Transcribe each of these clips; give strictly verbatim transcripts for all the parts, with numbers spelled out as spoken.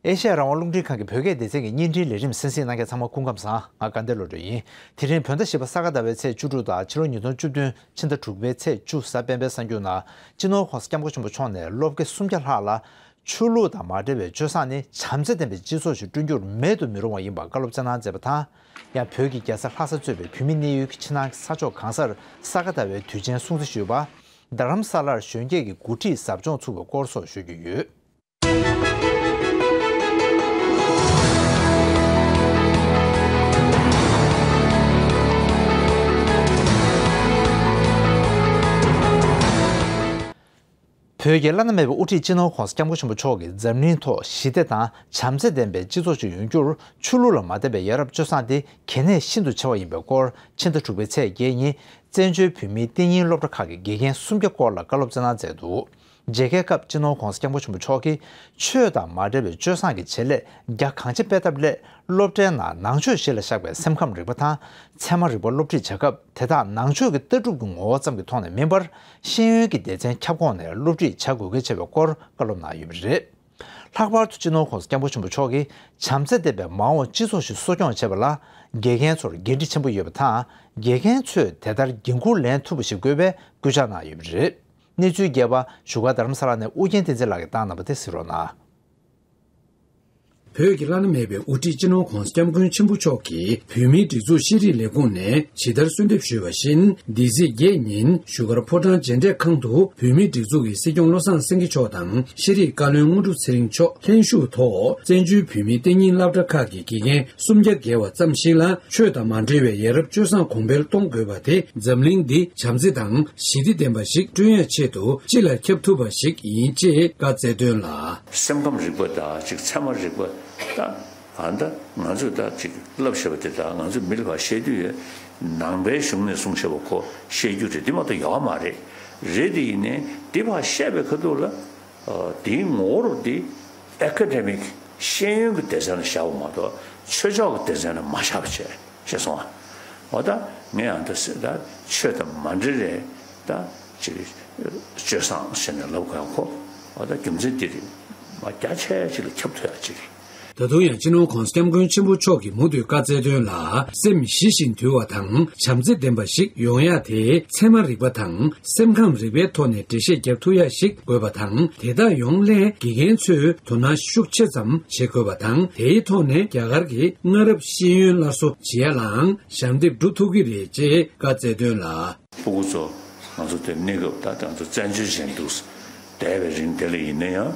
ཨེ་ཤ་ཡ་རང་དབང་རླུང་འཕྲིན་ཁང་གི་བོད་སྐད་སྡེ་ཚན་གྱི་བརྙན་འཕྲིན་ལས་རིམ་གསན་གཟིགས་གནང་མཁན་ཚང་མ་སྐུ་ཁམས་བཟང་། ང་དགའ་ལྡན་བློ་གྲོས་ཡིན། དེ་རིང་བོད་ཟླ་བཞི་པ་ས་ག་ཟླ་བའི་ཚེས་བཅུ་དྲུག་དང་ཕྱི་ལོ་ཉིས་སྟོང་བཅུ་བདུན་ཕྱི་ཟླ་དྲུག་པའི་ཚེས་བཅུ་གཟའ་སྤེན་པའི་གསར་འགྱུར་ནང་སྤྱི་ནོར་༸གོང་ས་༸སྐྱབས་མགོན་ཆེན་པོ་མཆོག་ནས་སློབ་དགེ་སུམ་བརྒྱ་ལྷག་ལ་ཆོས་ལུགས་དང་མ་འབྲེལ་བའི་སྤྱོད་བཟང་ནི་བྱམས་བརྩེ་ལྡན་པའི་སྤྱི་ཚོགས་ཤིག་བསྐྲུན་རྒྱུར་མེད་དུ་མི་རུང་བ་ཡིན་པ་བཀའ་སློབ་སྩལ་གནང་མཛད་པ་དང་། ཡང་བོད་ཀྱི་རྒྱལ་ས་ལྷ་ས་གཙོས་པའི་བོད་མི་གནས་ཡུལ་གྱི་ཕྱི་ནང་གི་ས་ཕྱོགས་གང་སར་ས་ག་ཟླ་བའི་དུས་ཆེན་སྲུང་བརྩི་ཞུས་པ། རྡ་རམ་ས་ལར་གཞོན་སྐྱེས་ཀྱི་འགོ་ཁྲིད་ཟབ་སྦྱོང་ཚུགས་པའི་སྐོར་སོགས་ཞུ་རྒྱུ་ཡོད། བོད་ཀྱི་བླ་ན་མེད་པའི་དབུ་ཁྲིད་སྤྱི་ནོར་༸གོང་ས་༸སྐྱབས་མགོན་ཆེན་པོ་མཆོག་གིས་འཛམ་གླིང་ཐོག་ཞི་བདེ་དང་བྱམས་བརྩེ་ལྡན་པའི་སྤྱི་ཚོགས་ཤིག་ཡོང་རྒྱུར་ཆོས་ལུགས་ལ་མ་བརྟེན་པའི་ཡ་རབས་སྤྱོད་བཟང་དེ་གལ་གནད་ཤིན་ཏུ་ཆེ་བ་ཡིན་པའི་སྐོར་ཕྱི་ཟླ་དྲུག་པའི་ཚེས་བརྒྱད་ཉིན་བཙན་བྱོལ་བོད་མིའི་གཏན་ཉིན་སློབ་གྲྭ་ཁག་གི་དགེ་རྒན་སུམ་བརྒྱ་སྐོར་ལ་བཀའ་སློབ་སྩལ་གནང་མཛད་འདུག་མཇལ་ཁའི་སྐབས་སྤྱི་ནོར་༸གོང་ས་༸སྐྱབས་མགོན་ཆེན་པོ་མཆོག་གིས་ཆོས་དང་མ་འབྲེལ་བའི་སྤྱོད་བཟང་གི་བྱེད་ལས་རྒྱ་གང་ཆེ་སྤེལ་ཐབས་སླད་སློབ་གྲྭའི་ནང་ནང་ཆོས་གཞི་ལ་བཞག་པའི་སེམས་ཁམས་རིག་པ་དང་ཚད་མ་རིག་པ་སློབ་ཁྲིད་བྱ་སྐབས་དེ་དག་ནང་ཆོས་ཀྱི་ལྟ་གྲུབ་ཀྱི་ངོ་བོ་ཙམ་གྱི་ཐོག་ནས་མིན་པར་ཤེས་ཡོན་གྱི་སྡེ་ཚན་ཁྱབ་ཁོངས་ནས་སློབ་ཁྲིད་བྱ་དགོས་གལ་ཆེ་བའི་སྐོར་བཀའ་སློབ་གནང་ཡོད་པ་རེད། ལྷག་པར་དུ་སྤྱི་ནོར་༸གོང་ས་༸སྐྱབས་མགོན་ཆེན་པོ་མཆོག་གིས་བྱམས་བརྩེ་ལྡན་པའི་མ་འོངས་སྤྱི་ཚོགས་ཤིག་གསོ་སྐྱོང་བྱེད་པ་ལ་དགེ་རྒན་ཚོར་འགན་འཁྲི་ཆེན་པོ་ཡོད་པ་དང་དགེ་རྒན་ཚོས་དེ་ལྟར་འགན་འཁུར་ལེན་ཐུབ་པ་ཞིག་དགོས་པའི་སྐུལ་ལྕག་གནང་ཡོད་པ་རེད། གནས་ཚུལ་རྒྱས་པ་བཞུགས་སྒར་རྡ་རམ་ས་ལ་ནས་ཨུ་རྒྱན་བསྟན་འཛིན་ལགས་ཀྱིས་བཏང་གནང་བ་དེ་གཟིགས་རོགས་གནང་། བོད་ཀྱི་བླ་ན་མེད་པའི་དབུ་ཁྲིད་སྤྱི་ནོར་༸གོང་ས་༸སྐྱབས་མགོན་ཆེན་པོ་མཆོག་གིས་བོད་མིའི་སྒྲིག་འཛུགས་ཤེས་རིག་ལས་ཁུངས་ནས་ཇི་ལྟར་གསོལ་འདེབས་ཞུས་པ་བཞིན། འདི་ཚེས་བརྒྱད་ཉིན་བཞུགས་སྒར་ཕོ་བྲང་མཇལ་འཕྲད་ཁང་དུ་བོད་མིའི་སྒྲིག་འཛུགས་ཀྱི་སྲིད་སྐྱོང་བློ་བཟང་སེང་གེ་མཆོག་དང་ཤེས་རིག་བཀའ་བློན་དངོས་གྲུབ་ཚེ་རིང་མཆོག་ལྷན་ཞུགས་ཐོག་བཙན་བྱོལ་བོད་མིའི་གཏན་ཉིན་སློབ་གྲྭ་ཁག་གི་དགེ་རྒན་སུམ་བརྒྱ་བརྒལ་བ་ཙམ་ཞིག་ལ་ཆོས་དང་མ་འབྲེལ་བའི་ཡ་རབས་སྤྱོད་བཟང་གོང་འཕེལ་གཏོང་དགོས་པ་དེ་འཛམ་གླིང་འདི་བྱམས་བརྩེ་དང་ཞི་བདེ་ལྡན་པ་ཞིག་བསྐྲུན་ཡ་ཆེད་དུ་སྤྱི་ལ་ཁྱབ་ཐུབ་པ་ཞིག་ཡིན་ཅེས་བཀའ་སྩལ་དོན་ལ། སེམས་ཁམས་རིག་པ་དང་ཅིག་ཚད་མ་རིག་པ་དང་ཨ་ད་ང་ཚོས་ད་ཅིག་བསླབ་བྱས་པ་དེ་དག་ང་ཚོས་མི་ལ་ཕར་བཤད་དུས་ནང་པའི་གཞུང་ནས་གསུངས་བྱས་པ་ཁོ་བཤད་རྒྱུ་རེད་དེ་མ་གཏོགས་ཡོད་མ་རེད། རེད་དེ་ཡིན་ནའི་དེ་ཕར་བཤད་པའི་ཁ་ཐུག་ལ་དེའི་ངོ་བོར་དེ་ཨེ་ཀ་ཌེ་མིག་ཤེས་ཡོན་གྱི་སྡེ་ཚན་ལ་བཞག་པ་མ་གཏོགས་ཆོས་ཕྱོགས་ཀྱི་སྡེ་ཚན་ལ་མ་བཞག་པ་བྱས། ཤེས་སོང་ཨ། འོ་ད་ངས་ཡང་ད་ཟེར་ད་ཆོས་དང་མ་འབྲེལ་རེད་ད་ཅིག་སྤྱོད་བཟང་ཟེར་ནས་ལབ་དགོས་ཡ་ཁོ་འོ་ད་རྒྱུ་མཚན་འདི་རེད་མ་རྒྱ་ཆེ་ཅིག་ལ་ཁྱབ་ཐུབ་ཡ་ཅིག་རེད། ད་དུང་ཡང་སྤྱི་ནོར་༸གོང་ས་༸སྐྱབས་མགོན་ཆེན་པོ་མཆོག་གིས་མུ་མཐུད་བཀའ་སྩལ་དོན་ལ་སེམས་ཞི་ཞིང་དུལ་བ་དང་བྱམས་བརྩེ་ལྡན་པ་ཞིག་ཡོང་ཡ་དེ་ཚད་མ་རིག་པ་དང་སེམས་ཁམས་རིག་པའི་ཐོག་ནས་འགྲེལ་བཤད་རྒྱབ་ཐུབ་ཡ་ཞིག་དགོས་པ་དང་དེ་དག་ཡོང་སླད་དགེ་རྒན་ཚོས་དོ་སྣང་ཤུགས་ཆེ་ཙམ་བྱེད་དགོས་པ་དང་དེའི་ཐོག་ནས་རྒྱ་གར་གྱི་སྔ་རབས་ཤེས་ཡོན་སླར་གསོ་བྱེད་ཡ་ལའང་ཞབས་འདེགས་སྒྲུབ་ཐུབ་ཀྱི་རེད་ཅེས་བཀའ་སྩལ་དོན་ལ། སྤུ་གུ་ཚོ་ང་ཚོ་དེ་གནས་སྐབས་ད་ང་ཚོ་བཙན་བྱོལ་ཅན་འདུག་བསྡད་པའི་རིང་དེ་ལ་ཡིན་ན་ཡང་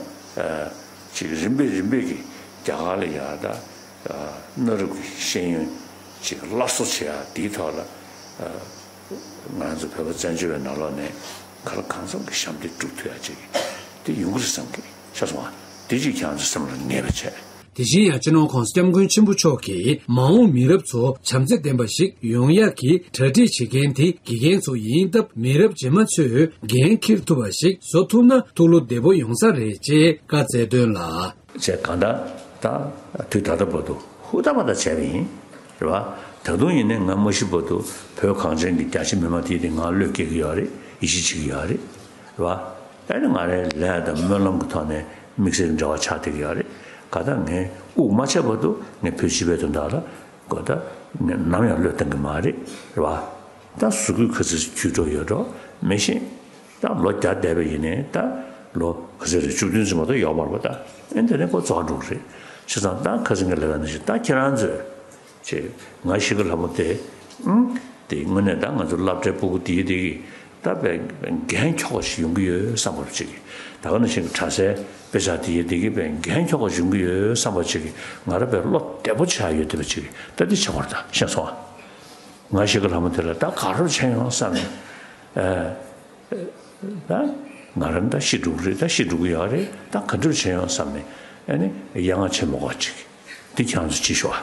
ཅིག་རིམ་པས་རིམ་པས་ཀྱི་རྒྱ་གར་ལ་ཡ་ད་གནའ་རབས་ཀྱི་ཤེས་ཡོན་ཅིག་སླར་གསོ་བྱེད་ཡ་དེའི་ཐོག་ལ་ང་ཚོ་བོད་པ་བཙན་བྱོལ་བའི་ནང་ལོགས་ནས་ག་ལ་གང་འཚམ་གྱི་ཞབས་འདེགས་སྒྲུབ་ཐུབ་ཡ་ཅིག་དེ་ཡོང་གི་རེད་བསམ་གི་ཤ་སོང་བ་དེ་ཅིག་ཁྱེད་ཚོ་སེམས་ལ་ངེས་པ་བྱས། དེ་བཞིན་ཡང་སྤྱི་ནོར་༸གོང་ས་༸སྐྱབས་མགོན་ཆེན་པོ་མཆོག་གིས་མ་འོངས་མི་རབས་ཚོ་བྱམས་བརྩེ་ལྡན་པ་ཞིག་ཡོང་ཡག་གི་གྲ་སྒྲིག་བྱེད་མཁན་དེ་དགེ་རྒན་ཚོ་ཡིན་སྟབས་མི་རབས་རྗེས་མ་ཚོས་འགན་འཁྱེར་ཐུབ་པ་ཞིག་བཟོ་ཐུབ་ན་ཐུགས་བློ་བདེ་པོ་ཡོང་ས་རེད་ཅེས་བཀའ་སྩལ་དོན་ལ། བྱས་གང་ལྟར་ད་དུས་ད་ལྟ་བར་དུ་ཧུར་ཐག་པ་ད་བྱས་པ་ཡིན། རེད་བ། ད་དུང་ཡིན་ནའི་ང་མ་ཤི་བར་དུ་བོད་གངས་ཅན་གྱི་རྒྱ་ཆེ་མི་མང་དེ་དེ་ང་བློས་སྐྱེ་གི་ཡོད་རེད་ཡིད་ཆེས་བྱེད་ཀྱི་ཡོད་རེད། རེད་བ། ཨ་ནི་ང་རའི་ལས་དང་སྨོན་ལམ་གྱི་ཐོག་ནས་དམིགས་བསལ་འབྲེལ་བ་ཆགས་བསྡད་ཀྱི་ཡོད་རེད། ག་ད་ངས་དབུགས་མ་ཆད་བར་དུ་ངས་བོད་སྤྱི་པའི་དོན་དག་ལ་གོ་ད་ངས་ནམ་ཡང་བློས་གཏོང་གི་མ་རེད། རེད་བ། ད་གཟུགས་པོ་ག་ཚོད་ཅིག་འཁྱུད་འགྲོ་ཡོད་འགྲོ་མི་ཤེས། ད་ལོ་བརྒྱ་འདས་པ་ཡིན་ནའི་ད་ལོ་ག་ཚོད་རེད་བཅུ་བདུན་ཙམ་མ་གཏོགས་ཡོད་མ་རེད་པ། ད་ཨེ་འདི་ནས་ཁོ་རྫོགས་འགྲོ་གི་རེད། བྱས་ཙང་ད་ཁ་སང་གི་ལབ་ཡ་ནང་བཞིན་ད་ཁྱེད་རང་ཚོས་ཅེས་ང་ཤི་ཁ་ལྷ་མོ་དེ་ཨང་དེ་དངོས་གནས་ད་ང་ཚོ་སློབ་གྲྭའི་སྤུ་གུ་དེའི་དེ་གི་ད་དཔེ་འགན་འཁྱོག་པ་ཞིག་ཡོང་གི་ཡོད་བསམ་པ་ཅིག་གི་ད་ག་ནང་བཞིན་གྱི་གྲྭ་སའི་དཔེ་ཆ་དེའི་དེ་གི་དཔེ་འགན་འཁྱོག་པ་ཞིག་ཡོང་གི་ཡོད་བསམ་པ་ཅིག་གི་ང་རང་དཔེ་བློ་བདེ་པོ་ཆགས་ཡོད་བསྡད་པ་ཅིག་གི་ད་འདི་བྱེད་དགོས་རེད་ད་ཤེས་སོང་ཨ། ང་ཤི་ཁ་ལྷ་མོ་དེ་ལ་ད་ག་རེ་བྱས་ཡོང་བསམ་ནས་ཨ། ད་ང་རང་ད་ཤི་འགྲོ་གི་རེད་ད་ཤི་འགྲོ་གི་ཡོད་རེད་ད་ག་འདྲ་བྱས་ཡོང་བསམ་ནས་ཨ་ནི་ཡ་ང་ཆེན་མོ་གོ་ཅིག་འདི་ཁྱེད་ཚོ་ཅི་ཤོག་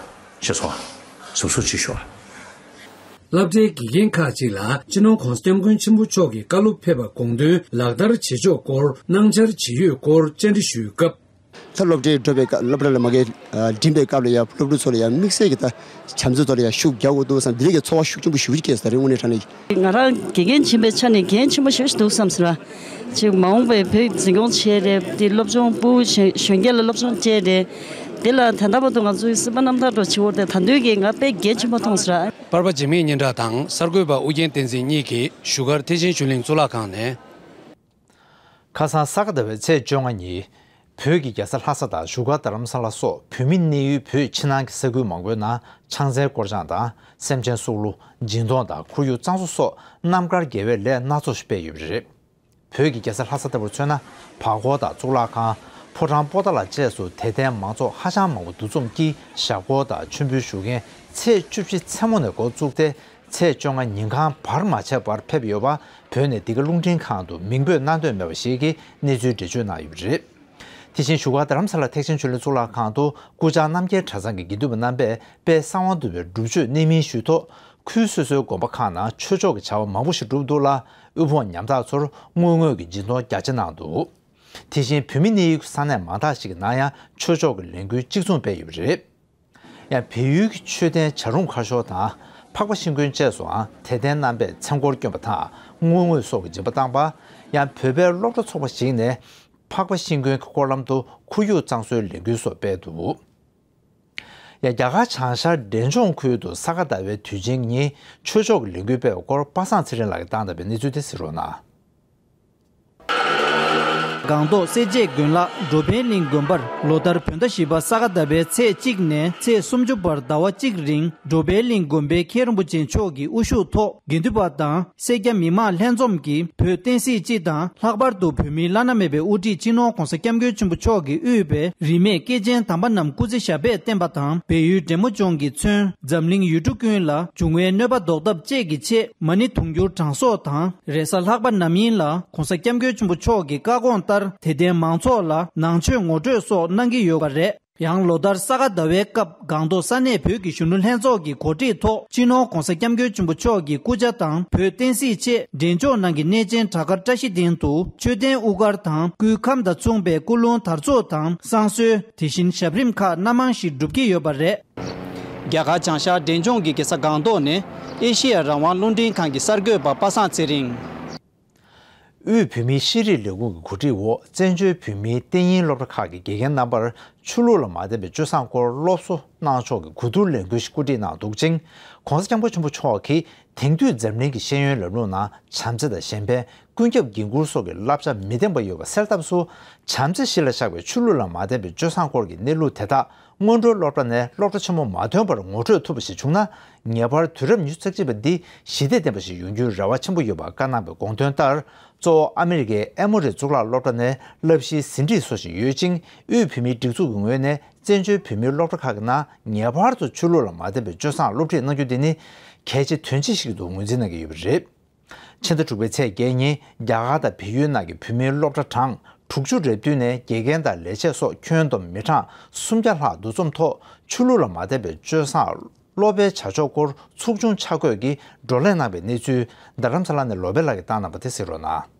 ཤེས་སོང་ཨ། གཟབ་གཟབ་ཅི་ཤོག་ཨ། སློབ་གྲྭའི་དགེ་རྒན་ཁག་ཅིག་ལ་སྤྱི་ནོར་༸གོང་ས་༸སྐྱབས་མགོན་ཆེན་པོ་མཆོག་གི་བཀའ་སློབ་ཕེབས་པ་དགོངས་དོན་ལག་བསྟར་བྱེད་ཕྱོགས་སྐོར་གནང་འཆར་ཇི་ཡོད་སྐོར་བཅར་འདྲི་ཞུས་སྐབས། ད་སློབ་གྲྭའི་འགྲོ་བའི་སྐབས་སློབ་གྲྭ་ལ་མ་གི་འགྲིམ་པའི་སྐབས་ལ་ཡང་སློབ་ཕྲུག་ཚོ་ལ་ཡང་དམིགས་བསལ་གྱི་ད་བྱམས་བརྩེ་ཐོག་ལ་ཡང་ཤུགས་རྒྱག་དགོས་འདུག་བསམ། འདི་རིགས་ཀྱི་ཚོར་བ་ཤུགས་ཆེན་པོ་ཞེ་པོ་ཅིག་སྐྱེས་སོང་། ད་རེས་དངོས་གནས་དྲང་གནས། ང་རང་དགེ་རྒན་ཡིན་པའི་ཆ་ནས་འགན་ཆེན་པོ་ཞེ་པོ་ཅིག་འདུག་བསམ་ཟེར་བ། ཅིག་མ་འོངས་པའི་བོད་འཛིན་སྐྱོང་བྱས་རེད། དེ་སློབ་སྦྱོང་ཕྲུ་གུ་གཞོན་གཞོན་སྐྱེས་ལ་སློབ་སྦྱོང་སྤྲད་རེད། དེ་ལ་ད་ལྟ་བར་དུ་ང་ཚོའི་སྲིད་པ་རྣམ་ཐར་འགྲོ་བྱེད་འོར་དེ་ད་དུང་གི་ང་དཔེ་འགན་ཆེན་པོ་མཐོང་ཟེར་བ། པར་པ་འཇིགས་མེད་སྙན་གྲགས་དང་གསར་འགོད་པ་ཨུ་རྒྱན་བསྟན་འཛིན་གཉིས་ཀྱིས་བཞུགས་སྒར་ཐེག་ཆེན་ཆོས་གླིང་གཙུག་ལག་ཁང་ནས། ཁ་སང་ས་ག་ཟླ་བའི་ཚེས་བཅོ་ལྔ་ཉིན། བོད་ཀྱི་རྒྱལ་ས་ལྷ་ས་དང་བཞུགས་སྒར་རྡ་རམ་ས་ལ་སོགས་བོད་མི་གནས་ཡུལ་བོད་ཕྱི་ནང་གི་ས་ཁུལ་མང་པོའི་ནང་ཕྱག་འཚལ་སྐོར་སྦྱང་དང་སེམས་ཅན་སྲོག་བླུ། སྦྱིན་གཏོང་དང་ཁོར་ཡུག་གཙང་བཟོ་སོགས་རྣམ་དཀར་དགེ་བའི་ལས་སྣ་ཚོགས་ཤིག་སྤེལ་ཡོད་པ་རེད། བོད་ཀྱི་རྒྱལ་ས་ལྷ་ས་ལྟ་བུར་མཚོན་ན། བར་སྐོར་དང་གཙུག་ལག་ཁང་། ཕོ་བྲང་པོ་ཏཱ་ལ་བཅས་སུ་དད་ལྡན་མང་ཚོགས་ཧ་ཅང་མང་པོ་འདུ་འཛོམས་ཀྱིས་ཞབས་སྐོར་དང་མཆོད་འབུལ་ཞུ་མཁན་ཚེས་བཅུ་བཞི་མཚན་མོ་ནས་འགོ་བཙུགས་ཏེ། ཚེས་བཅོ་ལྔ་ཉིན་གང་བར་མ་ཆད་པར་ཕེབས་ཡོད་པ། བོད་ནས་འདི་ག་རླུང་འཕྲིན་ཁང་དུ་མིང་འབོད་གནང་འདོད་མེད་པ་ཞིག་གིས་གནས་ཚུལ་འགྲེལ་བརྗོད་གནང་ཡོད་པ་རེད། དེ་བཞིན་བཞུགས་སྒར་རྡ་རམ་ས་ལ་ཐེག་ཆེན་ཆོས་གླིང་གཙུག་ལག་ཁང་དུ་སྐུ་བཅར་རྣམ་རྒྱལ་གྲྭ་ཚང་གི་དགེ་འདུན་པ་རྣམ་པས་དཔལ་གསང་བ་འདུས་པའི་སྒྲུབ་མཆོད་གནད་སྨིན་ཞུས་ཐོག་ཁུལ་སོ་སོའི་དགོན་པ་ཁག་ནང་ཆོས་ཕྱོགས་ཀྱི་བྱ་བ་མང་པོ་ཞིག་བསྒྲུབས་འདུག་ལ། དབུལ་ཕོངས་ཉམ་ཐག་ཚོར་དངུལ་དངོས་ཀྱི་སྦྱིན་གཏོང་རྒྱ་ཆེ་གནང་འདུག་དེ་བཞིན་བོད་མི་གནས་ཡུལ་གྱི་ས་གནས་མང་དག་ཞིག་གི་ནང་ཡང་ཆོས་ཕྱོགས་ཀྱི་ལས་འགུལ་གཅིག་མཚུངས་སྤེལ་ཡོད་པ་རེད། ཡང་བལ་ཡུལ་གྱི་མཆོད་རྟེན་བྱ་རུང་ཁ་ཤོར་དང་། འཕགས་པ་ཤིང་ཀུན་བཅས་སུའང་དད་ལྡན་རྣམ་པས་མཚན་སྐོར་བསྐྱོན་པ་དང་དངུལ་དངོས་སོགས་ཀྱི་སྦྱིན་པ་བཏང་པ། ཡང་བོད་པའི་སློབ་གྲྭ་ཚོགས་པ་ཞིག་ནས་འཕགས་པ་ཤིང་ཀུན་གྱི་སྐོར་ལམ་དུ་ཁོར་ཡུག་གཙང་བཟོའི་ལས་འགུལ་སོགས་སྤེལ་འདུག་ཡང་རྒྱ་གར་བྱང་ཤར་འབྲས་ལྗོངས་ཁུལ་དུ་ས་ག་ཟླ་བའི་དུས་ཆེན་ཉིན་ཆོས་ཕྱོགས་ཀྱི་ལས་འགུལ་སྤེལ་བའི་སྐོར་པ་སངས་ཚེ་རིང་ལགས་ཀྱིས་བཏང་གནང་བའི་གནས་ཚུལ་དེ་གཟིགས་རོགས་གནང་། སྒང་ཏོག་སེར་བྱེས་དགོན་ལག་འགྲོ་ཕན་གླིང་དགོན་པར་ལོ་ལྟར་བོད་ཟླ་བཞི་པ་ས་ག་ཟླ་བའི་ཚེས་གཅིག་ནས་ཚེས་སུམ་ཅུ་བར་ཟླ་བ་གཅིག་རིང་འགྲོ་ཕན་གླིང་དགོན་པའི་མཁན་རིན་པོ་ཆེ་མཆོག་གི་དབུ་བཞུགས་ཐོག་དགེ་འདུན་པ་དང་སེར་སྐྱ་མི་མང་ལྷན་འཛོམས་ཀྱིས་བོད་བསྟན་སྲིད་སྤྱི་དང་ལྷག་པར་དུ་བོད་མིའི་བླ་ན་མེད་པའི་དབུ་ཁྲིད་སྤྱི་ནོར་༧གོང་ས་༧སྐྱབས་མགོན་ཆེན་པོ་མཆོག་གིས་དབུས་པའི་རིས་མེད་སྐྱེས་ཆེན་དམ་པ་རྣམས་སྐུ་ཚེ་ཞབས་པད་བརྟན་པ་དང་བལ་ཡུལ་འབྲས་མོ་ལྗོངས་ཀྱིས་མཚོན་འཛམ་གླིང་ཡུལ་གྲུ་ཀུན་ལ་འབྱུང་བའི་གནོད་པ་ཟློག་ཐབས་བཅས་ཀྱི་ཆེད་མ་ཎི་དུང་ཕྱུར་གྲངས་གསོག་དང་། རེས་གཟའ་ལྷག་པ་ནམ་ཡིན་ལ་༧གོང་ས་༧སྐྱབས་མགོན་ཆེན་པོ་མཆོག་གི་བཀའ་དགོངས་ལྟར་དད་ལྡན་མང་ཚོགས་ལ་ནང་ཆོས་ངོ་སྤྲོད་སོགས་གནང་གི་ཡོད་པ་རེད། ཡང་ལོ་ལྟར་ས་ག་ཟླ་བའི་སྐབས་སྒང་ཏོག་ས་གནས་བོད་ཀྱི་གཞོན་ནུ་ལྷན་ཚོགས་ཀྱི་གོ་སྒྲིག་ཐོག་སྤྱི་ནོར་༧གོང་ས་༧སྐྱབས་མགོན་ཆེན་པོ་མཆོག་གི་སྐུ་ཕྱྭ་དང་བོད་བསྟན་སྲིད་ཆེད་འབྲས་ལྗོངས་ནང་གི་གནས་ཆེན་བྲག་དཀར་བཀྲ་ཤིས་སྡིངས་དུ་མཆོད་རྟེན་དབུ་དཀར་དང་སྐུའི་ཁམས་དང་མཚུངས་པའི་སྐུ་རླུང་དར་ཚོགས་དང་བསང་གསོལ། དེ་བཞིན་ཞབས་རིམ་ཁག་སྣ་མང་ཞིག་སྒྲུབ་ཀྱི་ཡོད་པ་རེད། རྒྱ་གར་བྱང་ཤར་འབྲས་ལྗོངས་ཀྱི་རྒྱལ་ས་སྒང་ཏོག་ནས་ཨེ་ཤེ་ཡ་རང་དབང་རླུང་འཕྲིན་ཁང་གི་གསར་འགོད་པ་པ་སངས་ཚེ་རིང་། དབུས་བོད་མིའི་ཤེས་རིག་ལས་ཁུངས་ཀྱི་གོ་སྒྲིག་འོག་བཙན་བྱོལ་བོད་མིའི་གཏན་ཉིན་སློབ་གྲྭ་ཁག་གི་དགེ་རྒན་རྣམ་པར་ཆོས་ལུགས་ལ་མ་བརྟེན་པའི་སྤྱོད་བཟང་སྐོར་སློབ་གསོ་གནང་ཕྱོགས་ཀྱི་གོ་བསྡུར་ལས་འགུལ་ཞིག་བཀོད་སྒྲིག་གནང་འདུག་ཅིང་། ༸གོང་ས་༸སྐྱབས་མགོན་ཆེན་པོ་མཆོག་གིས་དེང་དུས་འཛམ་གླིང་གི་ཤེས་ཡོན་ལམ་ལུགས་ནང་བྱམས་བརྩེ་དང་གཞན་ཕན། ཀུན་ཁྱབ་འགན་འཁུར་སོགས་ཀྱི་བསླབ་བྱ་མི་བདེན་པ་ཡོད་པ་སེལ་ཐབས་སུ། བྱམས་བརྩེ་གཞི་ལ་བཞག་པའི་ཆོས་ལུགས་ལ་མ་བརྟེན་པའི་སྤྱོད་བཟང་སྐོར་གྱི་གནས་ལུགས་དེ་དག་སྔོན་འགྲོའི་སློབ་གྲྭ་ནས་སློབ་གྲྭ་ཆེན་མོ་མ་ཐོན་པར་ངོ་འཕྲོད་ཐུབ་པ་ཞིག་བྱུང་ན། ངེས་པར་དུས་རབས་ཉི་ཤུ་རྩ་གཅིག་པ་འདི་ཞི་བདེ་ལྡན་པ་ཞིག་ཡོང་རྒྱུའི་རེ་བ་ཆེན་པོ་ཡོད་པ་བཀའ་གནང་བའི་དགོངས་དོན་ལྟར། གཙོ་བོ་ཨ་མི་རི་ཀའི་ཨེ་མོ་རི་གཙུག་ལག་སློབ་གྲྭ་ནས་བསླབ་གཞིའི་ཟིན་བྲིས་བཟོ་བཞིན་ཡོད་ཅིང་། དབུས་བོད་མིའི་སྒྲིག་འཛུགས་ཀྱི་ངོས་ནས་བཙན་བྱོལ་བོད་མིའི་སློབ་གྲྭ་ཁག་གི་ནང་ངེས་པར་དུ་ཆོས་ལུགས་ལ་མ་བརྟེན་པའི་སྤྱོད་བཟང་སློབ་ཁྲིད་གནང་རྒྱུ་དེ་ནི་གལ་ཆེ་དོན་ཆེ་ཞིག་ཏུ་ངོས་འཛིན་གནང་གི་ཡོད་པ་རེད། ཕྱི་ཟླ་དྲུག་པའི་ཚེས་བརྒྱད་ཉིན་རྒྱ་གར་དང་བལ་ཡུལ་ནང་གི་བོད་མིའི་སློབ་གྲྭ་གྲངས་དྲུག་ཅུ་རེ་བདུན་ནས་དགེ་རྒན་དང་ལས་བྱེད་སོགས་ཁྱོན་བསྡོམས་མི་གྲངས་སུམ་བརྒྱ་ལྷག་འདུ་འཛོམས་ཐོག་ཆོས་ལུགས་ལ་མ་བརྟེན་པའི་སྤྱོད་བཟང་སློབ་པའི་བྱ་ཕྱོགས་སྐོར་ཚོགས་ཆུང་ཆ་བགོས་ཀྱིས་བགྲོ་གླེང་གནང་བའི་གནས་ཚུལ་རྡ་རམ་ས་ལ་ནས་ལོ་པཎ་ལགས་ཀྱིས་བཏང་གནང་བ་དེ་གཟིགས་རོགས་གནང་།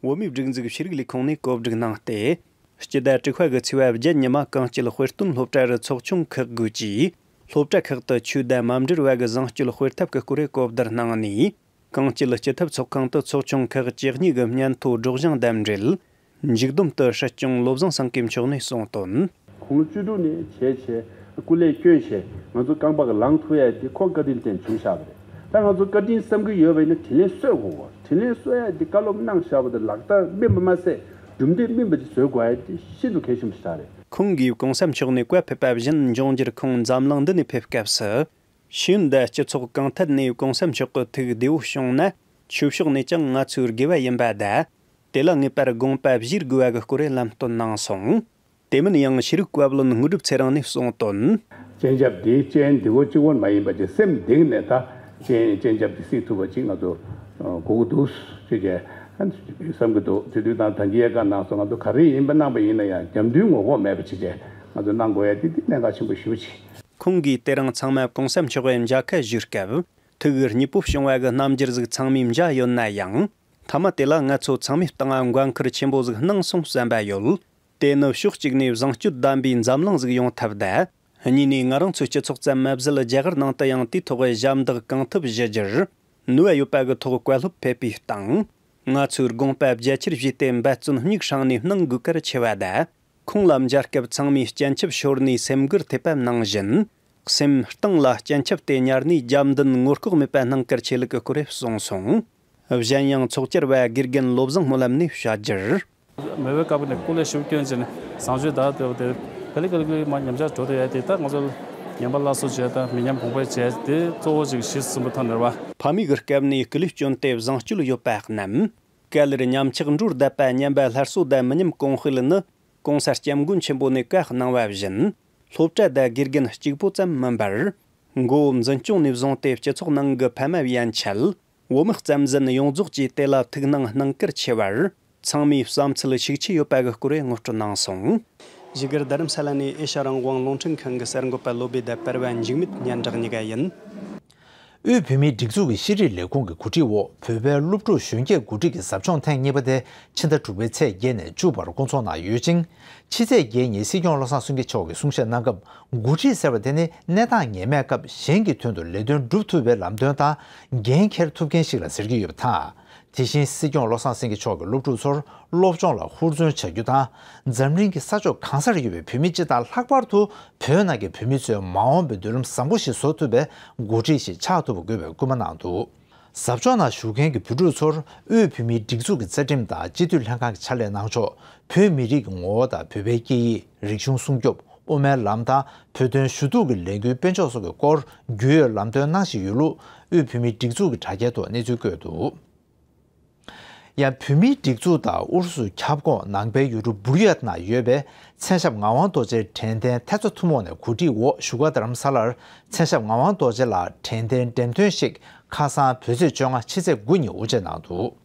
བོད་མིའི་སྒྲིག་འཛུགས་ཤེས་རིག་ལས་ཁུངས་ནས་གོ་སྒྲིག་གནང་སྟེ། སྤྱི་ཟླ་དྲུག་པ་གི་ཚེས་པ་བརྒྱད་ཉི་མ་གངས་སྐྱིད་དཔེ་སྟོན་སློབ་གྲྭ་རུ་ཚོགས་ཆུང་ཁག་དགུ་གིས་སློབ་གྲྭ་ཁག་ཏུ་ཆོས་དད་མ་འབྲེལ་བ་གི་བཟང་སྤྱོད་སྤེལ་ཐབས་ཀྱི་སྐོར་གྱི་གོ་བརྡ་གནང་ནས། གངས་སྐྱིད་སྤྱི་ཐབ་ཚོགས་ཁང་དུ་ཚོགས་ཆུང་ཁག་བཅུ་གཉིས་ཀྱི་སྙན་ཐོ་སྒྲོག་སྦྱང་དང་འབྲེལ། མཇུག་བསྡོམས་དུ་སྲིད་སྐྱོང་བློ་བཟང་སེང་གེ་མཆོག་ནས་གསུངས་དོན། དགུང་ལོ་བཅུ་དྲུག་ནས་བྱས་བྱས་སྐུ་ལས་བསྐྱོན་བྱས་ང་ཚོ་རྐང་པ་གིས་ལངས་ཐུབ་ཡ་དེ་ཁོ་བཀའ་དྲིན་ལ་བརྟེན་བྱུང་བཞག་པ་རེད། ད་ང་ཚོ་བཀའ་དྲིན་བསམ་གྱི་ཡོད་པ་ཡིན་ན་དྲིན་ལན་གསོ་དགོས་གོ། དྲིན་ལན་གསོ་ཡ་དེ་བཀའ་སློབ་གནང་བཞག་པ་དེ་ལག་བསྟར་སྨིན་པ་མ་ཟད་གྲུབ་འབྲས་སྨིན་པ་ཅིག་བཟོ་དགོས་ཡ་དེ་ཤིན་ཏུ་གལ་ཆེན་པོ་ཞིག་རེད། ཁོང་གིས་གོང་ས་མཆོག་ནས་བཀའ་ཕེབས་པ་བཞིན་འབྱུང་འགྱུར་ཁོང་འཛམ་གླིང་འདི་ནས་ཕེབས་སྐབས་སུ། ཤེས་ཡོན་དང་སྤྱི་ཚོགས་གང་ཐད་ནས་གོང་ས་མཆོག་གི་ཐུགས་བདེ་བོ་བྱུང་ན་ཆོས་ཕྱོགས་ནས་ཀྱང་ང་ཚོའི་དགེ་བ་ཡིན་པ་དང་། དེ་ལ་ངེས་པར་དགོངས་པ་བཞེས་དགོས་པ་གི་སྐོར་ལམ་སྟོན་གནང་སོང་། དེ་མིན་ཡང་ཤེས་རིག་བཀའ་བློན་དངོས་གྲུབ་ཚེ་རིང་ནས་གསུངས་དོན། སྤྱན་ཆབ་འདི་སྤྱན་འདི་གོ་གཅིག་པོ་མ་ཡིན་པ་ཅིག་སེམས་གཏིང་ནས་ད་སྤྱན་སྤྱན་ཆབ་འདི་གཟིགས་ཐུབ་པ་ཅིག་ང་ཚོ་དགོས་ཀྱི་འདུག་ཅེས་བསམ་གྱི་འདུག་དེ་དུས་དང་ད་གིན་ཡ་བཀའ་གནང་སོང་། ང་ཚོ་ག་རེ་ཡིན་པ་གནང་པ་ཡིན་ན་ཡང་རྒྱབ་མདུན་ངོ་ལྐོག་མེད་པ་ཅིག་བྱས་ང་ཚོ་གནང་དགོས་ཡ་དེ་དེ་གནད་འགག་ཆེན་པོ་ཞེ་པོ་ཅིག་ཁོང་གིས་དེ་རིང་ཚང་མ་གོང་ས་མཆོག་གི་མཇལ་ཁ་ཞུས་སྐབས་ཐུགས་མཉེས་པོ་བྱུང་བ་གི་རྣམ་འགྱུར་ཟིག་ཚང་མས་མཇལ་ཡོད་ན་ཡང་། མཐའ་མ་དེ་ལ་ང་ཚོ་ཚང་མས་བཏང་བ་འགན་ཁུར་ཆེན་པོ་ཟིག་གནང་སོང་བསམ་པ་ཡོད། དེ་ནི་ཕྱོགས་གཅིག་ནས་བཟང་སྤྱོད་ལྡན་པའི་འཛམ་གླིང་ཟིག་ཡོང་ཐབས་དང་། གཉིས་ནས་ང་རང་ཚོའི་སྤྱི་ཚོགས་ཙམ་མ་ཟད་རྒྱ་གར་ནང་དུ་ཡང་དེའི་ཐོག་ཞབས་འདེགས་གང་ཐུབ་ཞུ་རྒྱུར་ནུས་པ་ཡོད་པ་གི་ཐོག་བཀའ་སློབ་ཕེབས་པའི་སྟེང་། ང་ཚོས་དགོངས་པ་བརྒྱ་ཆེར་བཞེས་ཏེ་འབད་བརྩོན་སྙིང་བསྲིངས་ནས་གནང་དགོས་གལ་ཆེ་བ་དང་། ཁོང་ལ་མཇལ་སྐབས་ཚང་མས་སྤྱན་ཆབ་ཤོར་ནས་སེམས་འགུལ་ཐེབས་པ་ནང་བཞིན། སེམས་གཏིང་ལ་སྤྱན་ཆབ་དེ་ཉར་ནས་རྒྱབ་མདུན་ངོ་ལྐོག་མེད་པ་གནང་གལ་ཆེ་ལུགས་ཀྱི་སྐོར་རེ་གསུངས་སོང་། གཞན་ཡང་ཚོགས་བཅར་བ་དགེ་རྒན་བློ་བཟང་སྨོན་ལམ་ནས་བཤད་རྒྱུར། མེས་པོའི་བཀའ་དྲིན་སྐུ་ལས་ཤུགས་སྐྱོན་ཅན་བཟང་སྤྱོད་དར་སྟེ་དེ་ག་ལེ་ག་ལེ་ག་ལེ་མར་ཉམས་ཆག་འགྲོ་བསྡད་ཡ་དེ་ད་ང་ཚོ་ཉམས་པ་སླར་གསོ་བྱས་དང་མི་ཉམས་གོང་འཕེལ་བྱས་དེ་གཙོ་བོ་ཅིག་གཞི་གསུམ་པོ་ཐོག་ནས་རེད་བ། ཕ་མེས་ཀྱི་སྐབས་ནས་སྐུ་ལས་བསྐྱོན་ཏེ་བཟང་སྤྱོད་ཡོད་པ་རྣམས། ག་ལེར་ཉམས་ཆག་འགྲོ་བསྡད་པ་ཉམས་པ་སླར་གསོ་དང་མི་ཉམས་གོང་འཕེལ་ནི་༸གོང་ས་༸སྐྱབས་མགོན་ཆེན་པོ་ནས་བཀའ་གནང་བ་བཞིན། སློབ་གྲྭ་དང་དགེ་རྒན་གཅིག་པོ་ཙམ་མིན་པར། མགོ་བོ་འཛིན་སྐྱོང་ནས་བཟུང་སྟེ་སྤྱི་ཚོགས་ནང་གི་ཕ་མ་ཡན་ཆད། བུད་མེད་ཙམ་ཟིན་ཡོངས་རྫོགས་ཀྱིས་དེ་ལ་ཐུགས་སྣང་གནང་གལ་ཆེ་བར། ཚང་མས་བསམ་ཚུལ་ཤུགས་ཆེ་ཡོད་པ་གི་སྐོར་ངོ་སྤྲོད་གནང་སོང་། བཞུགས་སྒར་རྡ་རམ་ས་ལ་ནས་ཨེ་ཤ་རང་དབང་རླུང་འཕྲིན་ཁང་གི་གསར་འགོད་པ་བློ་བྷེ་དང་པར་བ་འཇིགས་མེད་སྙན་གྲགས་གཉིས་ཀ་ཡིན། དབུས་བོད་མིའི་སྒྲིག་འཛུགས་ཀྱི་ཤེས་རིག་ལས་ཁུངས་ཀྱི་གོ་སྒྲིག་འོག་བོད་པའི་སློབ་ཕྲུག་གཞོན་སྐྱེས་གོ་སྒྲིག་གི་ཟབ་སྦྱོང་ཐེངས་གཉིས་པ་དེ་ཕྱི་ཟླ་དྲུག་པའི་ཚེས་བརྒྱད་ནས་བཅུ་བར་བསྐོང་ཚོགས་གནང་ཡོད་ཅིང་། ཕྱི་ཚེས་བརྒྱད་ཉིན་སྲིད་སྐྱོང་བློ་བཟང་སེང་གེ་མཆོག་གིས་གསུང་བཤད་གནང་སྐབས། འགོ་ཁྲིད་ཟེར་བ་དེ་ནི་གནས་སྟངས་ངེས་མེད་སྐབས་གཞན་གྱི་དོན་དུ་ལས་དོན་སྒྲུབ་ཐུབ་པའི་ལམ་སྟོན་དང་འགན་འཁྱེར་ཐུབ་མཁན་ཞིག་ལ་ཟེར་གྱི་ཡོད་པ་དང་། དེ་བཞིན་སྲིད་སྐྱོང་བློ་བཟང་སེང་གེ་མཆོག་གིས་སློབ་ཕྲུག་ཚོར་སློབ་སྦྱོང་ལ་ཧུར་བརྩོན་བྱ་རྒྱུ་དང་། འཛམ་གླིང་གི་ས་ཕྱོགས་གང་སར་ཡོད་པའི་བོད་མི་སྤྱི་དང་ལྷག་པར་དུ་བོད་ནང་གི་བོད་མི་ཚོའི་མ་འོངས་པའི་མདུན་ལམ་བཟང་པོ་ཞིག་བཟོ་ཐུབ་པའི་འགོ་ཁྲིད་ཞིག་ཆགས་ཐུབ་པ་དགོས་པའི་སྐུལ་མ་གནང་འདུག། ཟབ་སྦྱོང་ནང་ཞུགས་མཁན་གྱི་བོད་ཕྲུག་ཚོར་དབུས་བོད་མིའི་སྒྲིག་འཛུགས་ཀྱི་རྩ་ཁྲིམས་དང་སྤྱི་འཐུས་ལྷན་ཁང་གི་ཕྱག་ལས་གནང་ཕྱོགས། བོད་མི་རིགས་ཀྱི་ངོ་བོ་དང་བོད་པའི་སྐད་ཡིག་རིག་གཞུང་སྲུང་སྐྱོབ། དབུ་མའི་ལམ་དང་བོད་དོན་ཞུ་གཏུག་གི་ལས་འགུལ་སྤེལ་ཕྱོགས་སོགས་ཀྱི་སྐོར་རྒྱུས་ཡོད་ལམ་སྟོན་གནང་བཞིན་ཡོད་ལུགས་དབུས་བོད་མིའི་སྒྲིག་འཛུགས་ཀྱི་དྲ་རྒྱའི་ཐོག་གནས་ཚུལ་བཀོད་འདུག། ཡང་བོད་མིའི་སྒྲིག་འཛུགས་དང་ཨུ་རུ་སུ་ཁྱབ་ཁོངས་ནང་པའི་ཡུལ་གྲུ་བུར་ཡ་ན་ཡོད་པའི་མཚན་ཞབས་ངག་དབང་རྡོ་རྗེའི་དྲན་རྟེན་ཐེབས་རྩ་ཐུན་མོང་ནས་གོ་སྒྲིག་འོག་བཞུགས་སྒར་རྡ་རམ་ས་ལར་མཚན་ཞབས་ངག་དབང་རྡོ་རྗེ་ལགས་དྲན་རྟེན་འགྲེམས་སྟོན་ཞིག་ཁ་སང་བོད་ཚེས་བཅོ་ལྔ་ཕྱི་ཚེས་དགུ་ཉིན་དབུ་འབྱེད་གནང་འདུག།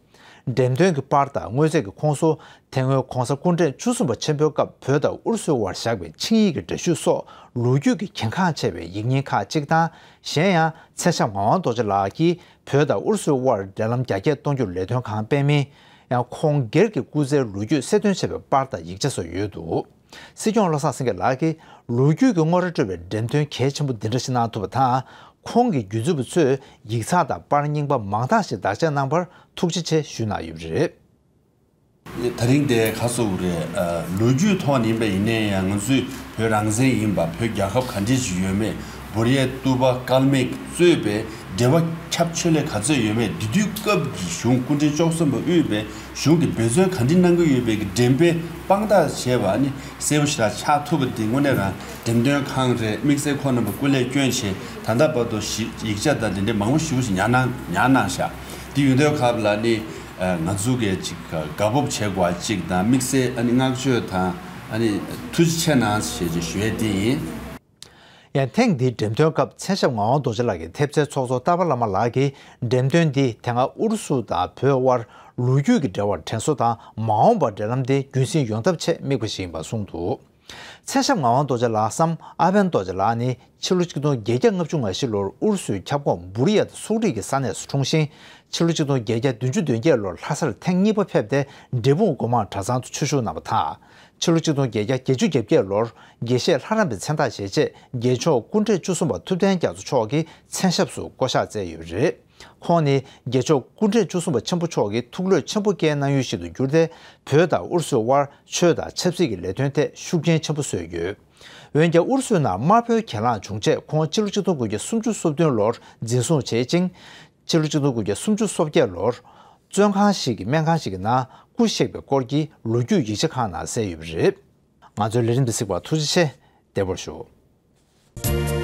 འགྲེམས་སྟོན་གྱི་པར་དང་དངོས་རྫས་ཀྱི་ཁོངས་སུ་དེ་སྔོན་༸གོང་ས་སྐུ་ཕྲེང་བཅུ་གསུམ་པ་ཆེན་པོའི་སྐབས་བོད་དང་ཨུ་རུ་སུའི་དབར་བཞག་པའི་ཆིངས་ཡིག་གི་འདྲ་བཤུས་སོགས་ལོ་རྒྱུས་ཀྱི་གལ་འགངས་ཆེ་བའི་ཡིག་རྙིང་ཁག་ཅིག་དང་། གཞན་ཡང་མཚན་ཞབས་ངག་དབང་རྡོ་རྗེ་ལགས་ཀྱིས་བོད་དང་ཨུ་རུ་སུའི་དབར་འབྲེལ་ལམ་རྒྱ་སྐྱེད་གཏོང་རྒྱུར་ལས་དོན་གང་སྤེལ་མིན། ཡང་ཁོང་སྒེར་གྱི་སྐུ་ཚེའི་ལོ་རྒྱུས་གསལ་སྟོན་བྱས་པའི་པར་དང་ཡིག་ཆ་སོགས་ཡོད་འདུག། སྲིད་སྐྱོང་བློ་བཟང་སེང་གེ་ལགས་ཀྱིས་ལོ་རྒྱུས་ཀྱི་ངོ་ར་སྤྲོད་པའི་འགྲེམས་སྟོན་གལ་ཆེན་པོ་འདི་འདྲ་ཞིག་གནང་ཐུབ་པ་དང་། ཁོང་གི་བརྒྱུད་འཛིན་པ་ཚོས་ཡིག་ཚགས་དང་པར་རྙིང་པ་མང་དག་ཞིག་བདག་གཅེས་གནང་བར་ཐུགས་རྗེ་ཆེ་ཞུས་གནང་ཡོད་པ་རེད། དེ་རིང་དེ་ག་ཟེར་དགོས་རེད། ལོ་རྒྱུས་ཐོག་ནས་ཡིན་པ་ཡིན་ནའི་ཡང་ང་ཚོས་བོད་རང་བཙན་ཡིན་པ། བོད་རྒྱལ་ཁབ་ག་འདྲས་ཞིག་ཡོད་མེད། བོར་ཡས་གཏུབ་པ་དཀར་མེ་གཙོས་པའི་འབྲེལ་བ་ཁྱབ་ཆེ་ལོས་ག་ཚོད་ཡོད་མེད། དེ་དུས་སྐབས་ཀྱི་གཞུང་སྐུ་ཕྲེང་བཅུ་གསུམ་པ་དབུས་པའི་གཞུང་གིས་འབད་བརྩོན་ག་འདྲས་གནང་གི་ཡོད་པའི་གི་འགྲེམས་སྤེལ་དཔང་རྟགས་བྱས་པ་ནི་གསལ་པོ་ཞེ་དྲག་ཆགས་ཐུབ་པ་འདི་དངོས་གནས་རང་འགྲེམས་སྟོན་ཁང་རེད། དམིགས་བསལ་ཁོང་རྣམ་པ་སྐུ་ལས་བསྐྱོན་བྱས་ད་ལྟ་བར་དུ་ཞི་ཡིག་ཆ་དང་དེ་འདྲའི་མང་པོ་ཞེ་པོ་ཞིག་ཉར་གནང་ཉར་གནང་བཞག། དེ་ཡོད་དུས་སྐབས་ལ་ནི་ང་ཚོ་གིས་ཅིག་དགའ་སྤོབས་བྱེད་དགོས་པ་ཅིག་དང་། དམིགས་བསལ་ཨ་ནི་བསྔགས་བརྗོད་དང་ཨ་ནི་ཐུགས་རྗེ་ཆེ་གནང་ཞེས་ཅིག་ཞུ་ཡས་དེ་ཡིན། ཡང་ཐེངས་འདིའི་འགྲེམས་སྟོན་སྐབས་མཚན་ཞབས་ངག་དབང་རྡོ་རྗེ་ལགས་ཀྱི་ཐེབས་རྩའི་ཚོགས་གཙོ་སྟག་པ་བླ་མ་ལགས་ཀྱིས་འགྲེམས་སྟོན་འདིས་དེ་སྔ་ཨུ་རུ་སུ་དང་བོད་དབར་ལོ་རྒྱུས་ཀྱི་འབྲེལ་བར་དྲན་གསོ་དང་མ་འོངས་པར་འབྲེལ་ལམ་དེ་རྒྱུན་སྲིང་ཡོང་ཐབས་ཆེད་དམིགས་པ་ཞིག་ཡིན་པ་གསུངས་འདུག། མཚན་ཞབས་ངག་དབང་རྡོ་རྗེ་ལགས་སམ་ཨ་བན་རྡོ་རྗེ་ལགས་ནི་ཕྱི་ལོ་ཆིག་སྟོང་བརྒྱད་བརྒྱ་ལྔ་བཅུ་ང་བཞི་ལོར་ཨུ་རུ་སུའི་ཁྱབ་ཁོངས་བུར་ཡ་དང་སོག་རིགས་ཀྱི་ས་གནས་སུ་འཁྲུངས་ཤིང་། ཕྱི་ལོ་ཆིག་སྟོང་བརྒྱད་བརྒྱ་བདུན་ཅུ་དོན་བརྒྱད་ལོར་ལྷ་སར་ཐེངས་གཉིས་པ་ཕེབས་ཏེ་འབྲས་སྤུངས་སྒོ་མང་གྲྭ་ཚང་དུ་ཆོས་ཞུགས་གནང་བ་དང་། ཕྱི་ལོ་ཆིག་སྟོང་བརྒྱད་བརྒྱ་བརྒྱད་ཅུ་གྱ་བརྒྱད་ལོར་དགེ་བཤེས་ལྷ་རམས་པའི་མཚན་རྟགས་བཞེས་རྗེས་རྒྱལ་མཆོག་སྐུ་ཕྲེང་བཅུ་གསུམ་པ་ཐུབ་བསྟན་རྒྱ་མཚོ་མཆོག་གི་མཚན་ཞབས་སུ་བསྐོ་གཞག་བསྩལ་ཡོད་པ་རེད། ཁོང་ནི་རྒྱལ་མཆོག་སྐུ་ཕྲེང་བཅུ་གསུམ་པ་ཆེན་པོ་མཆོག་གི་ཐུགས་བློས་ཆེན་པོ་བསྐྱེད་གནང་ཡུལ་ཞིག་ཏུ་གྱུར་ཏེ། བོད་དང་ཨུ་རུ་སུའི་དབར་ཆོས་དང་ཆབ་སྲིད་ཀྱི་ལས་དོན་ཐད་ཤུགས་རྐྱེན་ཆེན་པོ་བཟོས་ཡོད། འོན་ཀྱང་ཨུ་རུ་སུའི་ནང་དམར་པོའི་གྱེན་ལངས་བྱུང་རྗེས་ཁོང་ཕྱི་ལོ་ཆིག་སྟོང་དགུ་བརྒྱ་སུམ་ཅུ་སོ་བདུན་ལོར་འཛིན་བཟུང་བྱེད་ཅིང་། ཕྱི་ལོ་ཆིག་སྟོང་དགུ་བརྒྱ་སུམ་ཅུ་སོ་བརྒྱད་ལོར་བཙོན་ཁང་ཞིག་གི་སྨན་ཁང་ཞིག་གི་ནང་སྐུ་གཤེགས་པའི་སྐོར་གྱི་ལོ་རྒྱུས་ཡིག་ཆ་ཁག་ནང་གསལ་ཡོད་པ་རེད། ང་ཚོའི་ལས་རིམ་འདི་གཟིགས་པར་ཐུགས་རྗེ་ཆེ། བདེ་པོར་བཞུགས།